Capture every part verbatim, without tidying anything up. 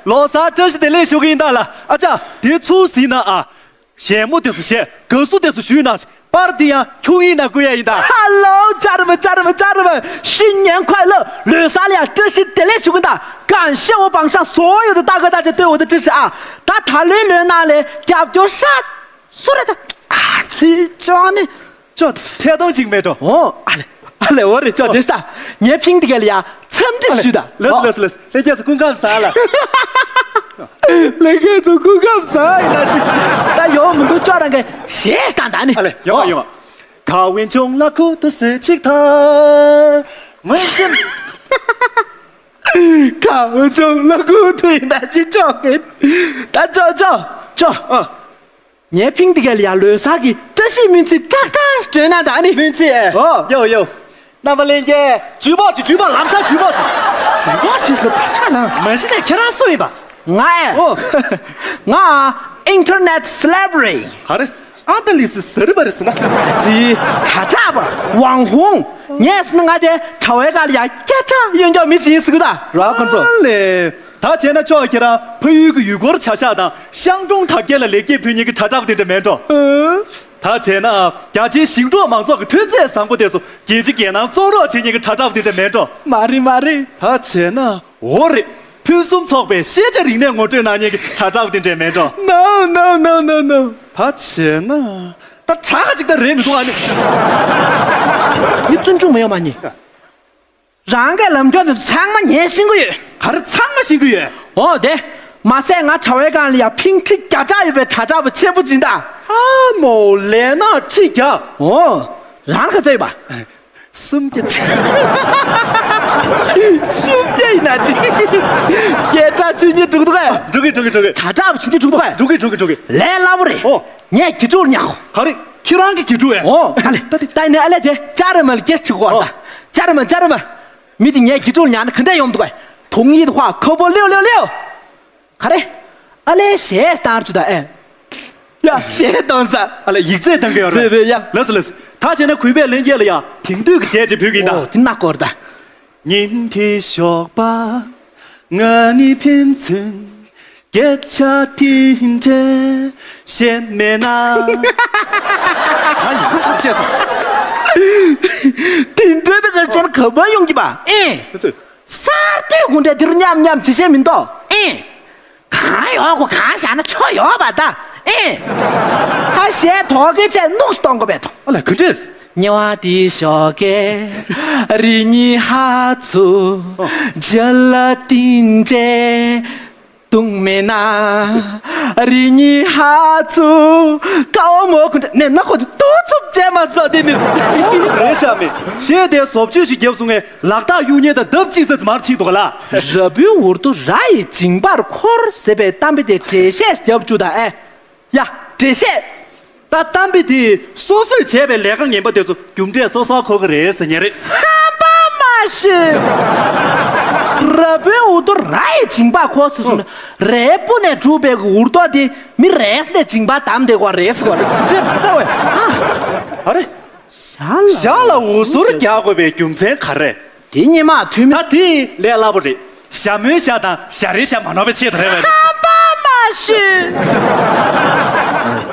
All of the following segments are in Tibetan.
ལོ་གསར་བཀྲ་ཤིས་བདེ་ལེགས་ཞུ་གི་ཡིན་ད་ལ། ཨ་ཅག་དེ་ཚུར་གཟིགས་ན་ཨ། ཞལ་མོ་དེ་ཚོ་བཞད། དགའ་བསུ་དེ་ཚོ་ཞུས་ན། པར་འདི་ཡང་ཁྱུག་ཡིན་ན་བསྐུར་ཡ་ཡིན་ད། ཧ་ལོ། ཅར་མ་ཅར་མ་ཅར་མ། 新年快乐། ལོ་གསར་ལ་ཡང་བཀྲ་ཤིས་བདེ་ལེགས་ཞུ་གི་ཡིན་ད། 感谢我榜上所有的大哥大姐对我的支持啊。 ད་ད་ལོའི་ལོའི་ནང་ལས་རྒྱབ་སྐྱོར་ཤག་སུ་རེད་ད། ཨ་ཙི་ཅོ་ནི། ཅོ་ཐད་གཏོང་ཅིག་མེད་འགྲོ། ཨོ་ཨ་ལེ། ཨ་ལེ། འོ་རེད། ཅོ་དེ་ལྟ། ངའི་ཕིང་དེ་ག་ལ་ཡ་འཚམས་འདྲི་ཞུ་ད། ལགས་སོ་ལགས་སོ་ལགས་སོ། ལྷན་རྒྱས་ཚོ་སྐུ་ཁམས་བཟང་ལ། ལྷན་རྒྱས་ཚོ་སྐུ་ཁམས་བཟང་ཡིན་ན་ཅིག་ད་ཡོང་མི་འདུག་ཅོ་རང་གིས་གཞས་བཏང་ད་ནི། ཨ་ལེ། ཡོང་བ་ཡོང་བ། ཁ་ཝན་ཆུང་ལ་ཁུ་ཏུ་སེ་ཆིག་ཐ། ཝན་ཆུང་། ཁ་ཝན་ཆུང་ལ་ཁུ་ཏུ་ཡིན་ད་ཅི་ཅོ་གི། ད་ཅོ་ཅོ་ཅོ། ཨ། ངའི་ཕིང་དེ་ག་ལ་ཡ་ལོ་གསར་གྱི་བཀྲ་ཤིས་སྨོན་ཚིག་ཀྲག་ཀྲག་སྤྲོད་ན་ད་ནི། སྨོན་ཚིག་ཨེ། ཨོ། ཡོ་ཡོ། རྣམ་པ་ལྷན་རྒྱས། ཇུས་གཏོགས་ཀྱི་ཇུས་གཏོགས་ལམ་སང་ཇུས་གཏོགས་ཀྱི། ཇུས་གཏོགས་ཀྱི་ལ་ཕར་ཆགས་ན། མ་གཞི་ནས་ཁྱེད་རང་སུ་ཡིན་པ། ང་ཨེ། ཨོ། ང་ཨིན་ཊར་ནེཊ་སེ་ལེབ་རི་ཊི། ག་རེ། ཨ་ཏ་ལི་སི་ཟ་རི་པ་རེད་ཟེར་ན། ཙི། དྲ་གྲགས་པ། ཝང་ཧུང་། ངས་ཟེར་ན་ང་དེ་གྲྭ་བའི་སྒང་ལ་ཡ་སྐད་གྲགས་ཡོད་མཁན་མི་ཞིག་ཡིན་ཟེར་གི་ད། ར་ཁོ་ཚོ། ཨ་ལེ། ད་བྱས་ན་ཅོ་ཁྱེད་རང་ཕ་ཡུལ་གྱི་ཡུལ་སྐོར་བྱ་གཞག་དང་ཤང་ཀྲོང་དར་རྒྱས་ལ་ལེགས་སྐྱེས་ཕུལ་མཁན་གྱི་དྲ་གྲགས་པ་དེ་འདྲ་མེད་འགྲོ། ཨ། ད་བྱས་ན་རྒྱ་ཆེའི་ཞིང་འབྲོག་མང་ཚོགས་ཀྱི་ཐོན་རྫས་བཟང་པོ་དེ་ཚོ་རྒྱལ་སྤྱི་རྒྱལ་ནང་བཙོང་རོགས་བྱེད་མཁན་གྱི་དྲ་གྲགས་པ་དེ་འདྲ་མེད་འགྲོ། མ་རེད་མ་རེད། ད་བྱས་ན་འོ་རེད། ཕུན་སུམ་ཚོགས་པའི་ཤེས་བྱ་རིག་གནས་ངོ་སྤྲོད་གནང་མཁན་གྱི་དྲ་གྲགས་པ་དེ་འདྲ་མེད་འགྲོ། No no no no no། ད་བྱས་ན་ད་དྲ་ག་ཅིག་ད་རེད་མི་འདུག་ཨ་ནི། མི་བརྩོན་འགྲུས་མ་ཡོང་མ་ཉེ། རང་གི་ལམ་སྟོན་དེ་ཚང་མ་ངས་ཤེས་ཀྱི་ཡོད། ག་རེ་ཚང་མ་ཤེས་ཀྱི་ཡོད། འོ་དེ། མ་ཟད་ང་གྲྭ་བའི་སྒང་ལ་ཡ་ཕིང་ཁྲི་བརྒྱ་ཕྲག་ཡོད་པའི་དྲ་གྲགས་པ་ཆེན་པོ་ཅིག་ད། ཨ་མོ་ལས་ན་ཁྲི་བརྒྱ། འོ། རང་ལ་ག་ཚོད་ཡོད་པ། སུམ་བརྒྱ། སུམ་བརྒྱ་ཡིན་ན་ཅི། སྐད་གྲགས་ཆོས་ཉིད་འགྲོ་གི་འདུག་གས། འགྲོ་གི་འགྲོ་གི་འགྲོ་གི། དྲ་གྲགས་པ་ཆོས་ཉིད་འགྲོ་གི་འདུག་གས། འགྲོ་གི་འགྲོ་གི་འགྲོ་གི། ལས་སླ་པོ་རེད། ཨོ། ངས་དགེ་ཕྲུག་ཉར་གོ། ག་རེ། ཁྱེད་རང་གི་དགེ་ཕྲུག་ཨེ། ཨོ། ཨ་ལེ། ད་དེ་ད་ནི་ཨ་ལེ་དེ་ཅ་ར་མ་ལ་སྐད་ཆ་གོ་ཨོ། ད། ཅ་ར་མ་ཅ་ར་མ། མི་དེ་ངས་དགེ་ཕྲུག་ཉར་ན་ག་འདྲ་ཡོང་འདུག་གས། ཐོང་ཡིད་ཧྭ་ཁོ་པོ་ལེའོ་ལེའོ་ལེའོ། ག་རེ། ཨ་ལེ་གཞས་བཏང་རྒྱུ་ད་ཨེ། ཡ་གཞས་གཏོང་ས། ཨ་ལེ་ཡིག་ཚད་གཏང་གི་ཡོད་རེད། རེད་རེད་ཡ། ལགས་སོ་ལགས་སོ། ད་བྱས་ན་གུས་པས་ལྷན་རྒྱས་ལ་ཡ་དེང་དུས་ཀྱི་གཞས་ཅིག་ཕུལ་གི་ཡིན་ད། ཨོ་དེ་ན་སྐོར་ད། ཉིན་དེའི་ཞོགས་པ། ང་ནི་ཕན་ཚུན་སྐད་ཆ་དེ་འདྲས་བཤད་མེད་ན། ད་ཡང་ཐབས་ཆད་སོང་། དེ་འདྲས་ད་ག་ཅན་ག་པ་ཡོང་གི་པ་ཨེ། ཨ་ཙི། གསར་གཏོད་དགུ་འདྲ་འདིར་མཉམ་མཉམ་ཇི་བཤད་མི་འདུག་ཨེ། གང་ཡོང་གོ་གང་བཞག་ན་ཆོ་ཡོད་པ་ད་ཨེ། ད་གཞས་དོག་གི་ཆེད་ནུགས་གཏོང་དགོས་པས་དང་། ཨ་ལ་ག་འདྲས། ཉེ་བ་དེའི་ཞོགས་ཀས་རི་ཉི་ཧ་ཚུ་ཇ་ལ་ཏིན་ཏྲེ་བཏུང་མེད་ན། རི་ཉི་ཧ་ཚུ་ཀའོ་མོ་ཁུ་འདྲ་ནས་ན་ཁོ་ཏོ་ཚུབ་བྱས་མ་ཟ་དེ་ནི། རེད་ཤག་མི་གཞས་དེ་བཟོ་བཅོས་ཤིག་བརྒྱབ་སོང་ངས་ལག་རྟགས་གཡུག་ཉེས་དང་ལྡབ་གཅིག་ཙམ་མར་ཕྱིན་འདུག་ག་ལ། ར་བུའི་འུར་རྡོ་ར་ཡི་མཇིང་པར་འཁོར་ཟེར་བའི་གཏམ་དཔེ་དེ་འགྲེལ་བཤད་རྒྱབ་བཅུག་དང་ཨེ། ཡ། འགྲེལ་བཤད། ད་གཏམ་དཔེ་དེ་སོ་སོས་བྱས་པའི་ལས་ཀ་ངན་པ་དེ་ཚོ་རྒྱུ་འབྲས་སོ་སོར་འཁོར་གི་རེད་ཟེར་ཉན་རེད། ཧམ་པ་མ་ཤོད། ར་བུའི་འུར་རྡོ་ར་ཡི་མཇིང་པར་འཁོར་ཟེར་སོང་ན་རའི་སྤུ་ནས་གྲུབ་པའི་འུར་རྡོ་དེ་མི་རེས་ནས་མཇིང་པར་བསྡམས་བསྡད་དགོས་རེད་ཟེར་བ་རེད། དེ་འདྲས་མ་རེད་ད་ཝེ། ཨ་རེ། ཞག་ལ་འུ་ཟུར་རྒྱག་དགོས་པའི་རྒྱུ་མཚན་ག་རེ། དེ་སྔོན་མ་འཐུས་མི། ད་དེ་ལས་སླ་པོ་རེད། ཞྭ་མོའི་ཞྭ་དང་ཞྭ་རའི་ཞྭ་མ་ནོར་བའི་ཆེད་དུ་རེད་བས། ཧམ་པ་མ་ཤོད།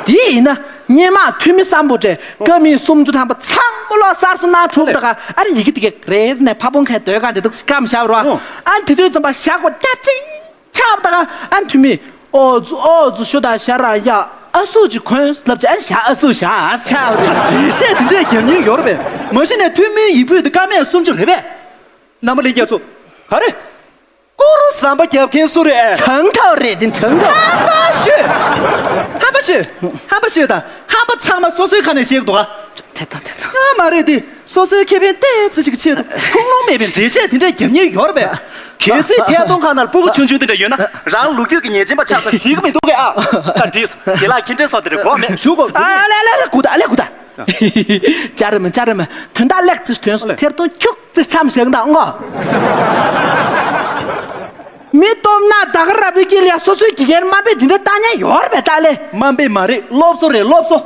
དེ་ཡིན་ན་སྔོན་མ་འཐུས་མི་སམ་བྷོ་ཊས་སྐར་མིན་སུམ་ཅུ་ཐམ་པ་ཚང་མ་ལོ་གསར་སོང་ན་གྲུབ་ད་ག་ཨ་ནི་ཡི་གེ་དེ་ག་རེ་ནས་ཕ་བོང་ཁའི་ཟློས་གར་འདི་འདུག་སྐམ་བཞག་རོགས། ཨ་ནི་དེ་དུས་ཙམ་པ་ཞྭ་སྒོ་སྐྱབས་ཅིང་ཆགས་ད་ག་ཨ་ནི་འཐུས་མི། ཨོ་ཛུ་ཨོ་ཛུ་ཤོ་ད་ཤ་ར་ཡ་ཨ་སུ་ཅི་ཁོན་ལབ་ཅི་ཨ་ཤ་ཨ་སུ་ཤ་ཨ་ཆ་རེད། འགྲེལ་བཤད་དེ་འདྲས་རྒྱབ་མྱོང་ཡོད་རེད་པས། མ་གཞི་ནས་འཐུས་མིའི་ཡིག་ཕུད་དེ་ཀ་མད་སུམ་ཅུ་རེད་པས། རྣམ་པ་ལྷན་རྒྱས་ཚོ། ག་རེ། ཀུ་རུ་ཟམ་པ་རྒྱབ་མཁན་སུ་རེད་ཨེ། གྲངས་ཐོ་རེད་དེ་གྲངས་ཐོ། ཧམ་པ་ཤོད། ཧམ་པ་ཤོད། ཧམ་པ་ཤོད་དང་ཧམ་པ་ཚང་མ་སོ་སོའི་ཁ་ནས་བཤད་ཀྱི་འདུག་ག་དེ་དང་དེ་དང་། ཡང་མ་རེད་དེ། སོ་སོའི་ཁེ་ཕན་ཏོག་ཙམ་ཞིག་གི་ཆེད་དུ་ཁུངས་ལུང་མེད་པའི་འགྲེལ་བཤད་དེ་འདྲ་རྒྱབ་མཁན་ཡོད་རེད་པས། གལ་སྲིད་ཐད་གཏོང་ཁང་ནང་ལ་སྤུ་གུ་ཆུང་ཆུང་དེ་འདྲ་ཡོད་ན་རང་ལོ་རྒྱུས་ཀྱི་ཉེས་ཅན་པ་ཆགས་ས་ཞིག་མི་འདུག་གས་ཨ། ད་འགྲིགས་སོང་། དེ་ལ་ཁྱེད་འདྲའི་སོགས་དེ་འདྲ་དགོས་མེད། ཞུ་དགོས། ཨ་ལེ་ལེ་ལེ་གུ་ད་ཨ་ལེ་གུ་ད། ཅ་རེ་མ་ཅ་རེ་མ་དོན་དག་ལེགས་ཙི་དོན་སོ་ཐེར་གཏོང་ཁྱུག་ཙི་མཚམས་བཞག་འདུག་ཨང་། མི་སྟོབས་ན་ད་ག་ར་བའི་དཀྱིལ་ལ་སོ་སོའི་དགེ་རྒན་དམའ་འབེབས་འདི་འདྲ་བཏང་མཁན་ཡོད་རེད་པས་ད་ལེ། དམའ་འབེབས་མ་རེད་སློབ་གསོ་རེད་སློབ་གསོ།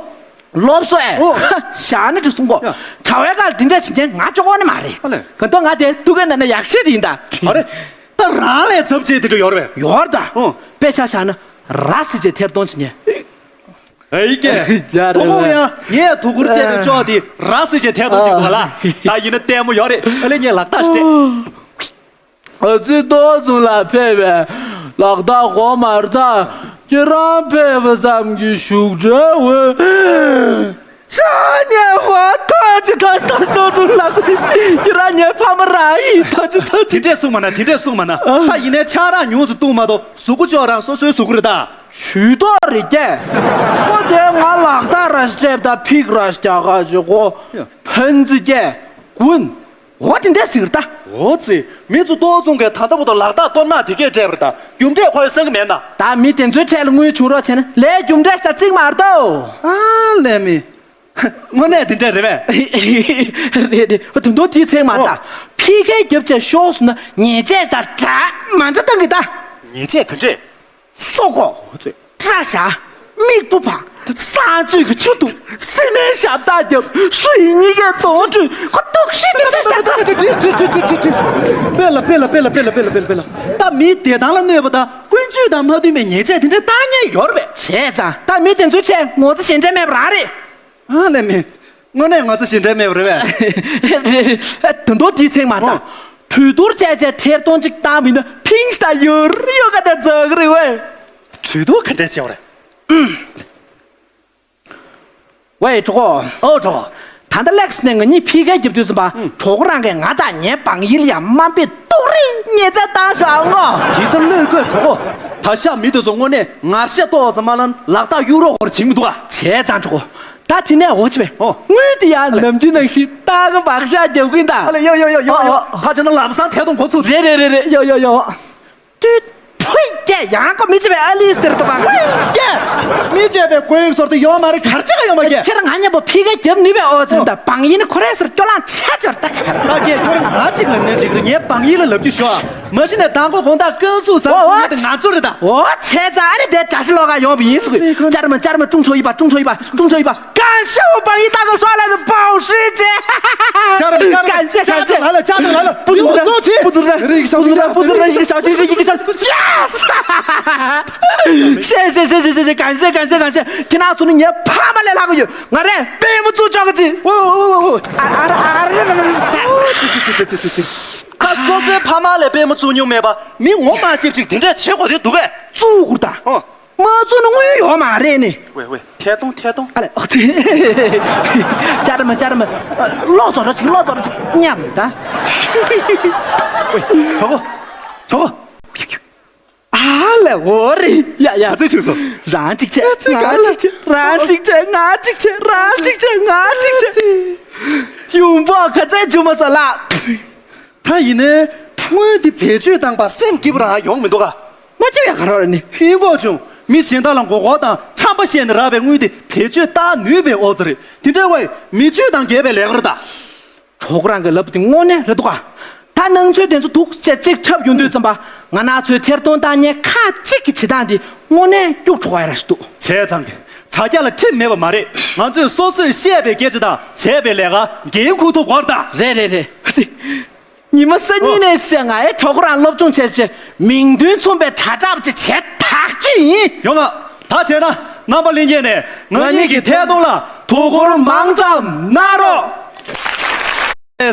སློབ་གསོ་ཨེ། ཨོ། བཞག་ནི་འགྲིག་སོང་གོ། ཡ། གྲྭ་བའི་སྐབས་འདི་འདྲ་བྱེད་མཁན་ང་ཅོག་གོ་ནི་མ་རེད། ཨ་ལེ། ག་དོ་ང་དེ་ཏུ་ཀའི་ནང་ན་ཡག་ཤོས་དེ་ཡིན་ད། ཨ་རེ། ད་རང་ལས་ཚབས་ཆེ་དེ་འདྲ་ཡོད་རེད་པས། ཡོད་ད། ཨོ། དཔེ་ཆ་བཞག་ན་ར་ཟེར་བྱས་ཐེར་གཏོང་བྱེད་ཉན། ཨེ་ཀྱེ། རྒྱ་རེད་དོ་དགོང་པ། ཡང་ངས་དོ་ཁུར་བྱས་པའི་ཨ། ཅོག་དེ་ར་ཟེར་བྱས་ཐེར་གཏོང་བྱེད་དགོས་ལ། ད་ཡིན་ན་ལྟད་མོ་ཡོད་རེད། ཨ་ལེ་ངས་ལག་རྟགས་སྤྲད། ཨ་ཙི་ཏོ་ཚུན་ལ་ཕེབས་པའི་ལག་རྟགས་གོ་མ་རེད་ད། ཁྱེད་རང་ཕེབས་པ་ཙམ་གྱིས་བཞུགས་གྲལ་འོད། ཅག་ཉེ་བ་ཐོ་ཅི་ཐོ་ཅི་ཐོ་ཅི་ཐོ་ཅི་ལ་ཁུ་ཁྱེད་རང་ཉེ་ཕ་མ་ར་ཡི་ཐོ་ཅི་ཐོ་ཅི། དེ་འདྲས་གསུངས་མ་ན། དེ་འདྲས་གསུངས་མ་ན། ད་ཡིན་ནའི་ཆང་རག་ཉུང་སུ་བཏུང་མ་གཏོགས་གཟུགས་པོ་ཅོག་རང་སོ་སོའི་གཟུགས་པོ་རེད་ད། ཇུས་གཏོགས་རེད་ཀྱེ། ཁོ་དེ་ང་ལག་རྟགས་ར་སྤྲད་ད་ཕིག་ར་རྒྱག་ག་ཅི་གོ། ཡ། ཕན་ཙི་ཀྱེ། གུན། འོ་དེ་འདྲས་ཟིག་རེད་ད། འོ་ཙི། མི་ཚོ་ཏོག་ཙུང་གིས་ད་ལྟ་བར་དུ་ལག་རྟགས་གཏོར་མ་དེ་གས་སྤྲད་པ་རེད་ད། རྒྱུ་འབྲས་ཁོ་ཡི་སེང་གི་མེད་ན། ད་མི་དེ་ཚོའི་གྲས་ལ་དངུལ་བྱུང་རོགས་བྱས་ན་ལས་རྒྱུ་འབྲས་ཞིག་ད་བརྩིགས་མ་རེད་དོ། ཨ་ལས་མི། དངོས་གནས་དེ་འདྲ་རེད་པས། རེད་རེད། དུང་དུང་དེའི་ཚེ་མ་ད། ཨོ། ཕི་ཁའི་རྒྱབ་ཆ་ཤོག་སོང་ན་ཉེས་ཆད་ད་འདྲ་མ་འདྲ་བཏང་གི་ད། ཉེས་ཆད་ག་འདྲས། སོ་གོ། ཨོ་ཙི། སྐྲ་བཞར། མིག་སྤུ་བར། གསང་སྤྱོད་ཀྱི་ཆུ་འཐུང་། སི་མེན་ཞབས་རྟགས་རྒྱབ། ཧྲུའི་གཉིས་ཀའི་དོང་བྲུས། ཁོ་ཏོག་ཤི་ཏི་ཏི་ཏི་ཏི་ཏི་ཏི། དཔེ་ལ་དཔེ་ལ་དཔེ་ལ་དཔེ་ལ་དཔེ་ལ་དཔེ་ལ། ད་མིའི་བདེ་ཐང་ལ་གནོད་པ་དང་ཀུན་སྤྱོད་དང་མ་མཐུན་པའི་ཉེས་ཆད་དེ་འདྲ་བཏང་ཉེན་ཡོད་རེད་པས། བྱས་ཙང་ད་མི་དེ་ཚོའི་ཆེད་ངོ་ཚ་ཞེ་འགྲས་མེད་པ་རང་རེད། ཨ་ལས་མེད། དངོས་གནས་ང་ཚོ་ཞེ་འགྲས་མེད་པ་རེད་པས། དུ་མདོ་དེའི་ཚེ་མ་ད། ཨོ། གྲོས་བསྡུར་བྱས་བྱས་ཐེར་གཏོང་གཅིག་བཏང་བ་ཡིན་ན་ཕིང་ཤི་ད་ཡོད་རེད་ཡོད་ག་དེ་རྫོགས་གི་རེད་ཝེ། གྲོས་བསྡུར་ག་འདྲས་བྱས་པ་རེད། ཝེ་གྲོགས་པོ། ཨོ་གྲོགས་པོ། ད་ལྟ་ལེགས་ནས་ང་གཉིས་ཕི་ཁའི་རྒྱབ་དུས་ཙམ་པ། ཨུམ། གྲོགས་པོ་རང་གིས་ང་དང་ངའི་བང་ཡིག་ལ་ཡང་དམའ་འབེབས་ཏོག་རེ་ཉེས་ཆད་བཏང་བཞག་ངོ་། དེ་ལྟར་གློད་དགོས་གྲོགས་པོ། ད་ཤ་མི་དེ་ཚོ་དངོས་གནས་ངར་ཤ་ཏོག་ཙམ་མ་ལ་ལག་རྟགས་གཡུག་རོགས་ཧོར་བྱིང་མི་འདུག་ཨ། བྱས་ཙང་གྲོགས་པོ། ད་དེ་ནས་འོ་ཅི་བས། ཨོ། དངུལ་དེ་ཡང་ནམ་རྒྱུན་ནང་བཞིན་ཏག་ཏག་བག་ཤ་རྒྱབ་ཀྱིན་ད། ཨ་ལེ་ཡོ་ཡོ་ཡོ་ཡོ་ཡོ། ཨོ། ད་བྱས་ན་ལམ་སང་ཐད་གཏོང་འགོ་ཚུགས། རེད་རེད་རེད་རེད་ཡོ་ཡོ་ཡོ། ཏུད། ཕུད་ཀྱེ་ཡང་ཀོ་མི་བྱེད་པའི་ཨ་ལི་ཟེར་དུ་བ། ཀྱེ། མི་བྱེད་པའི་གོས་ཡིག་ཟོར་དུ་ཡོད་མ་རེད་གར་ཅི་ག་ཡོད་མ་ཀྱེ། ཁྱེད་རང་ང་མཉམ་པོ་ཕི་ཁའི་རྒྱབ་ནུས་པའི་ཨོ་ཟེར་ད་བང་ཡིན་ཁོ་རེ་ཟེར་སྐྱོ་ལང་ཆ་ཆར་ད་གར། ད་ཀྱེ་ཁྱོད་ང་གཅིག་ལ་ནས་ཅིག་རེད་ངའི་བང་ཡིན་ལ་ལབ་རྒྱུ་ཤོག་མ་གཞི་ནས་དང་པོ་དགོང་དག་སྐབས་སུ་བཟང་ཨོ་ངེས་དེ་ང་ཚོ་རེད་ད། ཨོ་བྱས་ཙང་ཨ་ནི་དེ་བཀྲ་ཤིས་ལོ་ག་ཡོང་བ་ཡིན་སུ་གི་ཅར་མ་ཅར་མ་ཀྲུང་ཆོ་ཡིན་པ་ཀྲུང་ཆོ་ཡིན་པ་ཀྲུང་ཆོ་ཡིན་པ། 感谢我帮你打个算了的保时捷。 ཅར་མ་ཅར་མ། 感谢感谢。 ལ་ལ་ཅར་མ་ལ་ལ། 不能不能不能。 རིག་ཞང་ཞིང་ཞིང་། 不能不能。 谢谢谢谢谢谢感谢感谢感谢。 ཁྱེད་རང་ཚོ་ནི་ངའི་ཕ་མ་ལས་ལྷག་གི་ཡོད། ང་རས་པད་མ་བཙུགས་ཆོག་གི་ཅི། ཨོ་ཨོ་ཨོ་ཨོ། ཨ་ར་ཨ་ར་ཨ་ར་ཨ་ར། ད་སོ་སོའི་ཕ་མ་ལས་པད་མ་བཙུགས་མྱོང་མེད་པ་མི་ངོ་མ་ཤེས་ཅིག་དེ་འདྲས་བྱེད་དགོས་དེ་འདུག་གས། བཙུགས་དགོས་ད། ཨོ། མ་བཙུགས་ན་དངུལ་ཡོད་མ་རེད་ནི། ཝེ་ཝེ། ཐད་གཏོང་ཐད་གཏོང་། ཨ་ལེ། ཨོ་ཙི། ཅར་མ་ཅར་མ། ལོག་ཙོ་ར་ཅིག་ལོག་ཙོ་ར་ཅིག་མཉམ་ད། ཝེ། གྲོགས་པོ། གྲོགས་པོ། ཨ་ལེ་འོ་རེད། ཡ་ཡ། ག་ཚོད་བྱུང་སོང་། རང་གཅིག་བྱས། ང་གཅིག་བྱས། རང་གཅིག་བྱས། ང་གཅིག་བྱས། རང་གཅིག་བྱས། ང་གཅིག་བྱས། ཡོང་འབབ་ག་ཚད་བྱུང་མ་སོང་ལགས། ད་ཡིན་ནའི་དངུལ་འདི་བེད་སྤྱོད་བཏང་པ་སེམས་སྐྱིད་པོ་རང་ཡོང་མི་འདུག་ག་མ་སྐྱིད་ཡ་ག་རོ་ར་ནི། ཧིན་པོ་བྱུང་མི་གཞན་དག་ལ་མགོ་སྐོར་དང་ཁྲམ་པ་བཤད་ནས་རག་པའི་དངུལ་འདི་བེད་སྤྱོད་བཏང་ནུས་པའི་ཨོ་ཙི་རེད། དེ་འདྲ་བས་མི་སྤྱོད་དང་འགལ་བའི་ལས་ཀ་རེད་ད། གྲོགས་རང་གི་ལབ་དེ་དངོས་གནས་རེད་འདུག་ག་ད་སྣང་ཚུལ་དེ་ཚོ་འདུག་ཅེས་གཅིག་འཁྲབ་ཡོང་དུས་ཙམ་པ་ང་རང་ཚོའི་ཐེར་གཏོང་བཏང་མཁན་ཁག་ཅིག་གི་བྱེད་སྟངས་འདི་དངོས་གནས་སྐྱུག་བྲོ་བ་ཡ་ར་ཞིག་འདུག་བྱས་ཙང་གི་དྲ་རྒྱ་ལ་ཁྲིམས་མེད་པ་མ་རེད། ང་ཚོས་སོ་སོས་བཤད་པའི་སྐད་ཆ་དང་བྱས་པའི་ལས་ཀ་འགན་འཁུར་ཐུབ་དགོས་རེད་ད། རེད་རེད་རེད། ཉི་མ་གསར་རྙིང་ནས་བཤད་ང་ཨེ་གྲོགས་རང་སློབ་སྦྱོང་བྱས་བྱས་མིང་དོན་མཚུངས་པའི་དྲ་གྲགས་ཅིག་བྱས་ཐག་གཅོད་ཡིན། ཡོང་ང་། ད་བྱས་ན་རྣམ་པ་ལྷན་རྒྱས་ནས་ང་གཉིས་ཀྱི་ཐད་གཏོང་ལ་དོ་ཁུར་མང་ཙམ་གནང་རོགས།